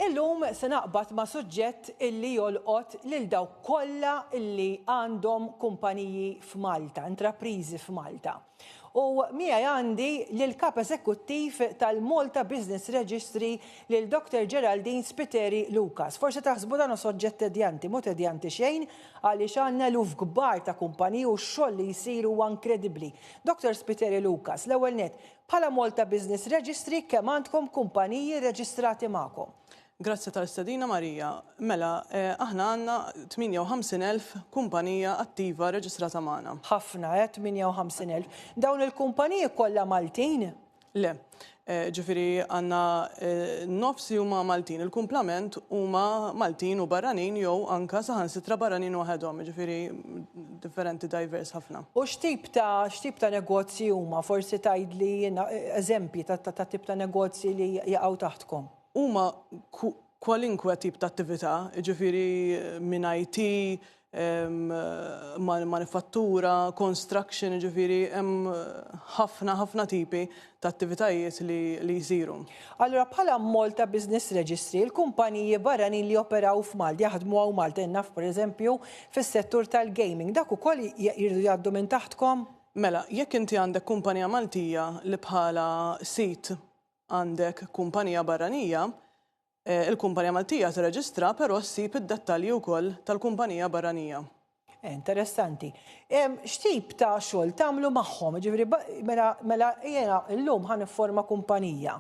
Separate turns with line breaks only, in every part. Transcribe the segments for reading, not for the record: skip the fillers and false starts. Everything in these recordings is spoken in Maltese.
Illum se naqbad ma' suġġett illi jolqot lil dawk kollha illi għandhom kumpaniji f'Malta, intrapriżi f'Malta. U miegħi għandi lill-Kap Eżekuttiv tal-Malta Business Registry lil Dr. Geraldine Spiteri Lucas. Forsi taħsbu dan hu soġġett tedjanti, mhu tedjanti xejn għaliex għandna eluf kbar ta' kumpaniji u x-xogħol li jsir huwa inkredibbli. Dr. Spiteri Lucas, l-ewwel nett, Bħala Malta Business Registry kemm għandkom kumpaniji rreġistrati magħkom?
Grazzi tal-istedina Maria. Mela, aħna għandna 58,000 kumpanija attiva reġistrata magħna.
Ħafna, eh, 58,000. Dawn il-kumpaniji kollha Maltin?
Le. Ġifieri għandna nofs li huma Maltin, il-kumplament huma Maltin u barranin jew anke saħansitra barranin waħedhom, ġifieri differenti diverse ħafna.
U x'tip ta' x'tip ta' negozji huma? Forsi tgħidli eżempji ta' ta' tip ta' negozji li jaqgħu taħtkom.
Huma kwalinkwe tip ta' attività, jiġifieri minn IT, manifattura, construction, jiġifieri hemm ħafna ħafna tipi ta' attivitajiet li jsiru.
Allura bħala Malta Business Registry, il-kumpaniji barranin li joperaw f'Malta, jaħdmu hawn Malta, jien naf pereżempju fis-settur tal-gaming, dak ukoll jridu jgħaddu minn taħtkom?
Mela, jekk inti għandek kumpanija Maltija li bħala sid għandek kumpanija barranija, Il-kumpanija Maltija tirreġistra però ssib id-dettalji wkoll tal-kumpanija barranija.
Interessanti. X'tip ta' xogħol tagħmlu magħhom? Ġifieri mela mela jiena llum ħa nifforma kumpanija.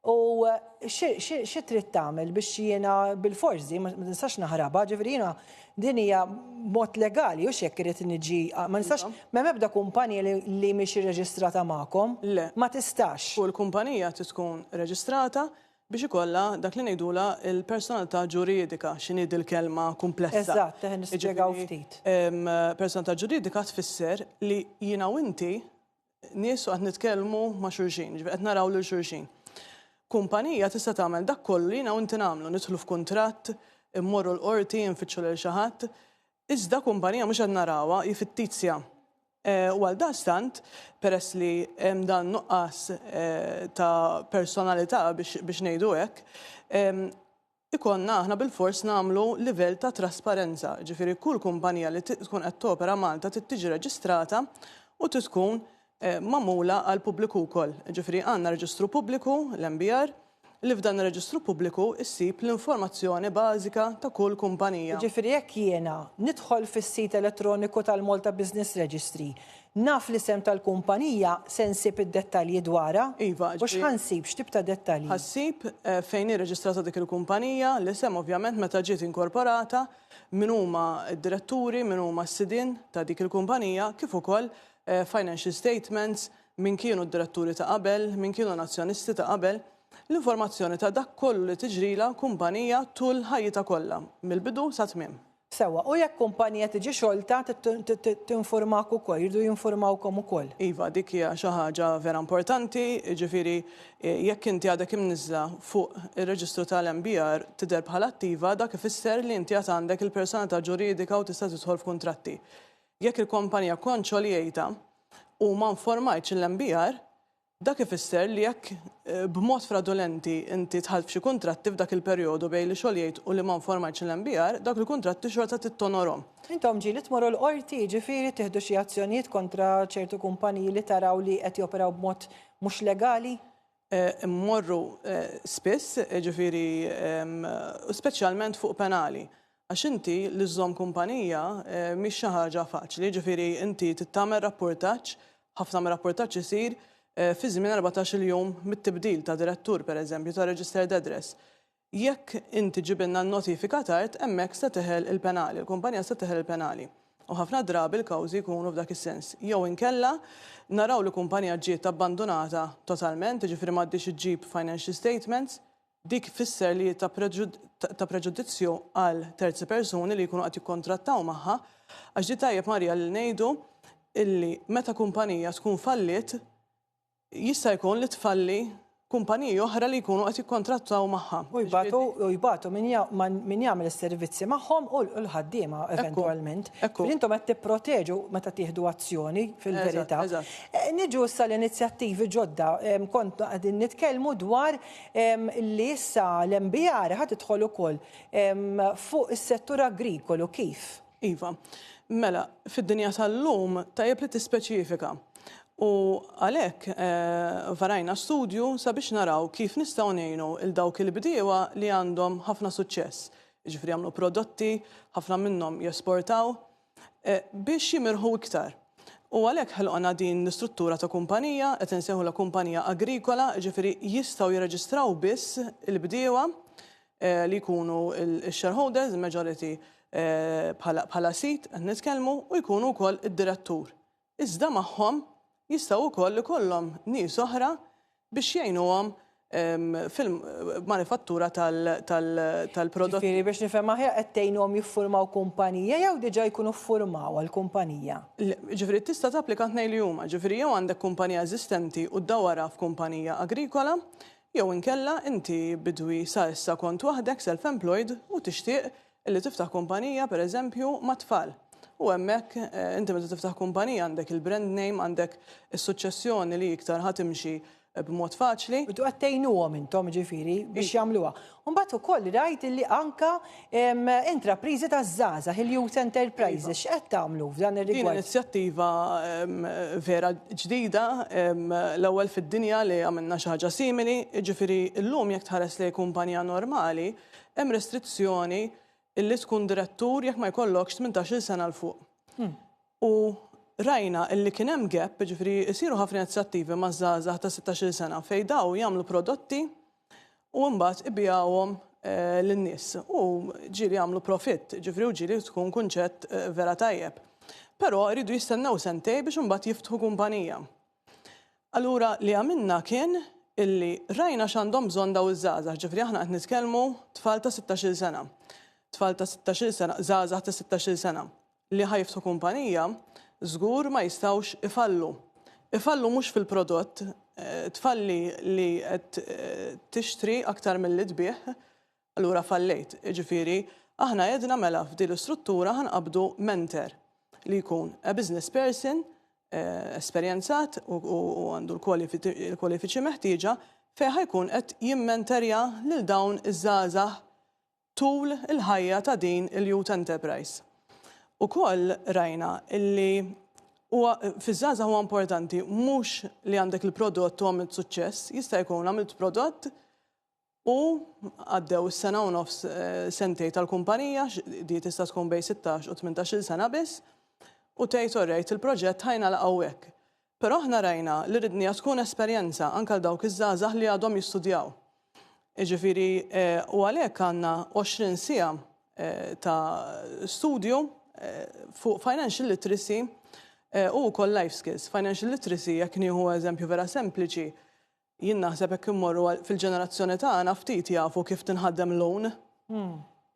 U xi trid tagħmel biex jiena bilfors di ma nistax naħrabha, ġifieri jiena din hija mod legali hux hekk irid niġi ma nistax m'hemm ebda kumpanija li mhix irreġistrata magħkom.
Le.
Ma tistax.
Kull kumpanija trid tkun reġistrata biex ikollha dak li ngħidulha l-personalità ġuridika, x'inhi dil-kelma kumplessa.
Eżatt, eħe nispjegaw ftit.
Personalità ġuridika tfisser li jiena u inti nies u qed nitkellmu ma' xulxin, jiġifieri qed naraw lil xulxin. Kumpanija tista' tagħmel dak kollu li jiena u inti nagħmlu, nidħlu f'kuntratt, immorru l-qorti, infittxu lil xi ħadd, Iżda kumpanija mhux qed narawha, hi fittizja. U għaldaqstant, peress li hemm dan nuqqas ta' personalità biex ngħidu hekk, ikollna aħna bilfors nagħmlu livell ta' trasparenza. Ġifieri kull kumpanija li tkun qed topera Malta trid tiġi reġistrata u trid tkun magħmula għall-pubbliku wkoll. Ġifieri għandna reġistru pubbliku, l-MBR, li f'dan ir-reġistru pubbliku ssib l-informazzjoni bażika ta' kull kumpanija.
Jiġifieri jekk jiena nidħol fis-sit elettroniku tal-Malta Business Registry, naf l-isem tal-kumpanija, se nsib id-dettalji dwarha?
Iva,
U x'ħa nsib, x'tip ta' dettalji?
Ħa ssib fejn hi reġistrata dik il-kumpanija, l-isem ovvjament, meta ġiet inkorporata, min huma d-diretturi, min huma s-sidien ta' dik il-kumpanija, kif ukoll financial statements, min kienu d-diretturi ta' qabel, min kienu l-azzjonisti ta' qabel, l-informazzjoni ta' dak kollu li tiġrilha kumpanija tul ħajjitha kollha, mill-bidu sat-tmiem.
Sewwa, u jekk kumpanija tiġi xolta tinfurmak ukoll, jridu jinfurmawkom ukoll?
Iva, dik hija xi ħaġa vera importanti, jiġifieri jekk inti għadek imniżżla fuq ir-reġistru tal-MBR tidher bħala attiva, dak ifisser li inti għad għandek il-personalità ġuridika u tista' tidħol f'kuntratti. Jekk il-kumpanija kont xoljejtha u ma nformajtx lill-MBR, dak ifisser li jekk b'mod fradulenti inti dħalt f'xi kuntratti f'dak il-perjodu bejn li xoljejt u li ma nformajtx lill-MBR, dawk il-kuntratti xorta trid tonorhom.
Intom ġieli tmorru l-qorti, jiġifieri tieħdu xi azzjonijiet kontra ċertu kumpaniji li taraw li qed joperaw b'mod mhux legali?
Immorru spiss, jiġifieri speċjalment fuq penali. Għax inti li żżomm kumpanija mhix xi ħaġa faċli, jiġifieri inti trid tagħmel rappurtaġġ, ħafna mir-rappurtaġġ isir fi żmien 14-il jum mit-tibdil ta' direttur pereżempju ta' registered address. Jekk inti ġġibilna n-notifika tard, hemmhekk se teħel il-penali, il-kumpanija se teħel il-penali. U ħafna drabi l-kawżi jkunu f'dak is-sens. Jew inkella naraw li kumpanija ġiet abbandunata totalment, jiġifieri m'għaddiex iġġib financial statements, dik tfisser li hi ta' preġudizzju għal terzi persuni li jkunu qed jikkontrattaw magħha, għax di tajjeb Maria li ngħidu illi meta kumpanija tkun falliet, jista' jkun li tfalli. kumpaniji oħra li jkunu qed jikkontrattaw magħha.
U jbatu u jbatu min jagħmel is-servizzi magħhom u l-ħaddiema eventwalment. Intom qed tipproteġu meta tieħdu azzjoni fil-verità. Niġu issa l-inizjattivi ġodda, kont qegħdin nitkellmu dwar li issa l-MBR ħa tidħol ukoll fuq is-settur agrikolu kif?
Iva. Mela, fid-dinja tal-lum tajjeb li tispeċifika. U għalhekk varajna studju sabiex naraw kif nistgħu ngħinu 'l dawk il-bdiewa li għandhom ħafna suċċess. Jiġifieri jagħmlu prodotti, ħafna minnhom jesportaw, biex jimirħu iktar. U għalhekk ħloqna din l-istruttura ta' kumpanija, qed insejħulha kumpanija agrikola, jiġifieri jistgħu jirreġistraw biss il-bdiewa li jkunu x-shareholders, il-majority bħala sid qed nitkellmu, u jkunu wkoll id-direttur. Iżda magħhom jistgħu wkoll ikollhom nies oħra biex jgħinuhom fil-manifattura tal-prodotti.
Ġifieri biex nifhem aħjar qed tgħinuhom jiffurmaw kumpanija jew diġà jkunu ffurmaw għall-kumpanija?
Le, ġifieri tista' tapplika t-tnejn li huma, ġifieri jew għandek kumpanija eżistenti u ddawwarha f'kumpanija agrikola, jew inkella inti bidwi sa issa kont waħdek self-employed u tixtieq Illi tiftaħ kumpanija, per eżempju, mat-tfal. U hemmhekk inti meta tiftaħ kumpanija għandek il-brand name, għandek is-suċċessjoni li iktar ħa timxi b'mod faċli.
U qed tgħinuhom intom ġifieri biex jagħmluha. U mbagħad ukoll rajt illi anka intrapriżi taż-żgħażagħ, il-youth enterprises, x'qed tagħmlu f'dan ir-rigward?
Din inizjattiva vera ġdida, l-ewwel fid-dinja li għamilna xi ħaġa simili, jiġifieri llum jekk tħares lejn kumpanija normali, Hemm restrizzjoni illi tkun direttur jekk ma jkollokx 18-il sena 'l fuq. U rajna illi kien hemm gap, jiġifieri jsiru ħafna inizjattivi ma' żgħażagħ ta' 16-il sena fejn dawn jagħmlu prodotti u mbagħad ibigħuhom lin-nies u ġieli jagħmlu profitt, jiġifieri u ġieli tkun kunċett vera tajjeb. Però jridu jistennew sentejn biex imbagħad jiftħu kumpanija. Allura li għamilna kien illi rajna x'għandhom bżonn dawn iż-żgħażagħ, ġifieri aħna qed nitkellmu tfal ta' 16-il sena. Tfal ta' 16-il sena, żgħażagħ ta' 16-il sena li ħa jiftħu kumpanija żgur ma jistgħux ifallu. Ifallu mhux fil-prodott, tfalli li qed tixtri aktar milli tbigħ, Allura fallejt. Jiġifieri, aħna għedna mela f'din l-istruttura ħa nqabbdu mentor li jkun a business person esperjenzat u għandu l-kwalifiċi meħtieġa fejn ħa jkun qed jimmenterja lil dawn iż-żgħażagħ tul il-ħajja ta' din il-youth enterprise. Ukoll rajna illi huwa fiż-żgħażagħ huwa importanti mhux li għandek il-prodott u għamilt suċċess, jista' jkun għamilt prodott U għaddew is-sena u nofs sentej tal-kumpanija, di tista' tkun bejn 16 u 18-il sena biss, u tgħid orrejt il-proġett ħa jingħalaq hawnhekk. Però aħna rajna li ridniha tkun esperjenza anke għal dawk iż-żgħażagħ li għadhom jistudjaw. Jiġifieri u għalhekk għandna 20 siegħa ta' studju fuq financial literacy u wkoll life skills. Financial literacy jekk nieħu eżempju vera sempliċi, Jien naħseb hekk immorru fil-ġenerazzjoni tagħna ftit jafu kif tinħaddem loan.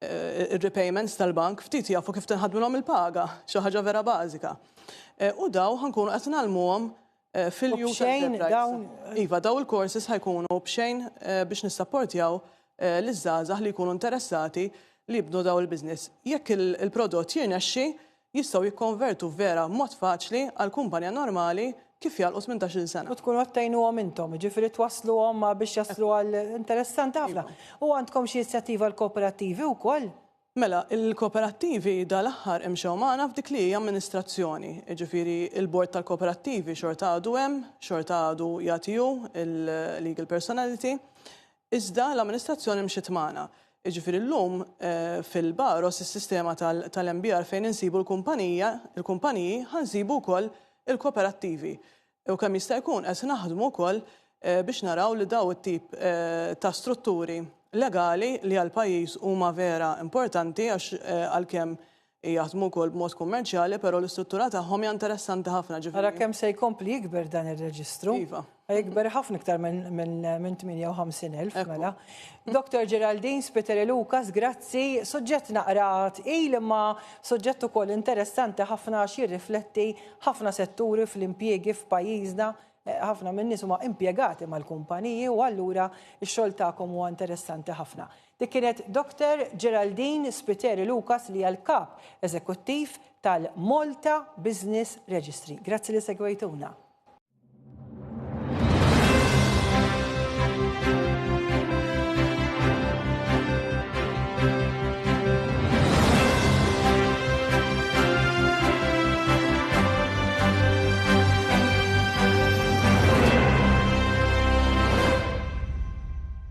Ir-repayments tal-bank ftit jafu kif tinħadmilhom il-paga, xi ħaġa vera bażika. U daw ħa nkunu qed ngħallmuhom fil-Youth Enterprise. Iva, daw il-courses ħa jkunu b'xejn biex nissapportjaw liż-żgħażagħ li jkunu interessati li jibnu daw il-business. Jekk il-prodott jirnexxi, jistgħu jikkonvertu vera b'mod faċli għal kumpanija normali kif jagħlqu 18-il sena.
U tkunu qed tgħinuhom intom, jiġifieri twassluhom biex jaslu għal interessanti ħafna. U għandkom xi inizjattiva għall-kooperattivi wkoll?
Mela, il-kooperattivi dal-aħħar imxew magħna f'dik li hija amministrazzjoni. Jiġifieri il-bord tal-kooperattivi xorta għadu hemm, xorta għadu jagħti hu il-legal personality. Iżda l-amministrazzjoni mxiet magħna. Jiġifieri llum fil-Baros is-sistema tal-MBR fejn insibu l-kumpanija, il-kumpaniji, ħa nsibu wkoll il-kooperattivi. U kemm jista' jkun qed naħdmu wkoll biex naraw li daw it-tip ta' strutturi legali li għall-pajjiż huma vera importanti għax għalkemm Jaħdmu wkoll b'mod kummerċjali però l-istruttura tagħhom hija interessanti ħafna, ġifieri.
Ara kemm se jkompli jikber dan ir-reġistru.
Iva.
Ħa jikber ħafna iktar minn 58,000 mela. Dr. Geraldine Spiteri Lucas, grazzi. Suġġett naqra tqil imma suġġett ukoll interessanti ħafna għax jirrifletti ħafna setturi fl-impjiegi f'pajjiżna. Ħafna min-nies huma impjegati mal-kumpaniji u allura x-xogħol tagħkom huwa interessanti ħafna. Dik kienet Dr. Geraldine Spiteri Lucas li hija l-Kap Eżekuttiv tal-Malta Business Registry. Grazzi li segwejtuna.